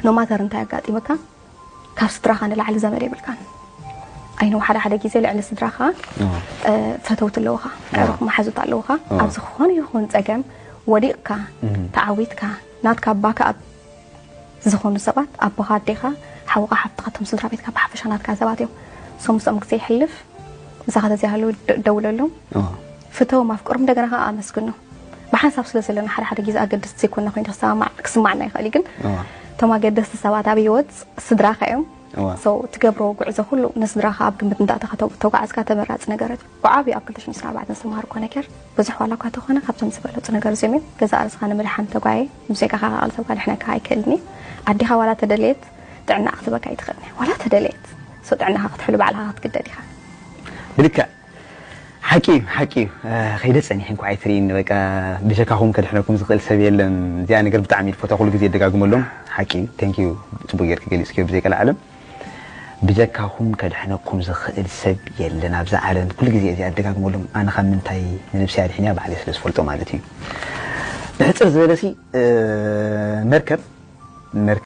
ኖማተር እንታይ ኣጋጢመካ ካብ ስድራኻ ንላዕሊ ዘመድ የብልካን። ኣይነው ሓደ ሓደ ግዜ ልዕሊ ስድራኻ ፈተውቲ ኣለውኻ፣ ቀረኹ መሓዙት ኣለውኻ። ኣብ ዝኾነ ይኹን ፀገም ወዲቕካ ተዓዊትካ ናትካ ባካ ኣብ ዝኾኑ ሰባት ኣቦኻ ኣዴኻ ሓውኻ ሓፍትኻ ቶም ስድራ ቤትካ ብሓፈሻ ናትካ ሰባት እዮም። ሶም ምስኦም ግዜ ይሕልፍ ምሳኻ ተዘይሃለዉ ደውለሎም፣ ፍተዎም፣ ኣፍቅሮም፣ እንደገና ከዓ ኣመስግኖም። ብሓንሳብ ስለ ዘለና ሓደ ሓደ ግዜ ኣገደስቲ ዘይኮንና ኮይኑ ክሰማዕ ክስማዓና ይኽእል እዩ፣ ግን እቶም ኣገደስቲ ሰባት ኣብ ህይወት ስድራኻ እዮም። እዋ። So ትገብሮ ጉዕዞ ኩሉ ንስድራኻ ኣብ ግምት እንዳእተኻ ተጓዓዝካ ተመራፂ ነገራት እዩ። ብዓብዩ ኣብ ክልተ ሽሕን ዕስራን ኣርባዕተን ዝተምሃርኮ ነገር ብዙሕ ዋላ እኳ ተኾነ ካብቶም ዝበለፁ ነገር እዚኦም እዮም። ገዛ ርእስኻ ንምድሓን ተጓየ ብዘይካኻ ቃልሰብካ ድሕነካ ኣይክእልን እዩ። ኣዴኻ ዋላ ተደለየት ጥዕና ክትበካ ኣይትኽእልን እያ ዋላ ተደለየት። So ጥዕናኻ ክትሕሉ ባዕልኻ ክትግደድ ኢኻ። ብልክዕ ሓቂ እዩ ሓቂ እዩ። ከይደ ፀኒሐ እንኳ ኣይትርእይኒ በቃ ብጀካኹም ከድሕነኩም ዝኽእል ሰብ የለን። እዚኣ ነገር ብጣዕሚ እዩ ዝፈትዋ ኩሉ ግዜ ይደጋግመሎም። ሓቂ እዩ። Thank you። ፅቡቅ ጌርኪ ገሊፅክዮ ብዘይ ቀልዓለም። ብጀካኹም ከድሕነኩም ዝኽእል ሰብ የለን ኣብዛ ዓለም። ኩሉ ግዜ እዚኣ ይደጋግመሎም። ኣነ ካብ ምንታይ ንነብሰይ ኣድሒነ ባዕለይ ስለ ዝፈልጦ ማለት እዩ። ብሕፅር ዝበለ ሲ መርከብ መርከብ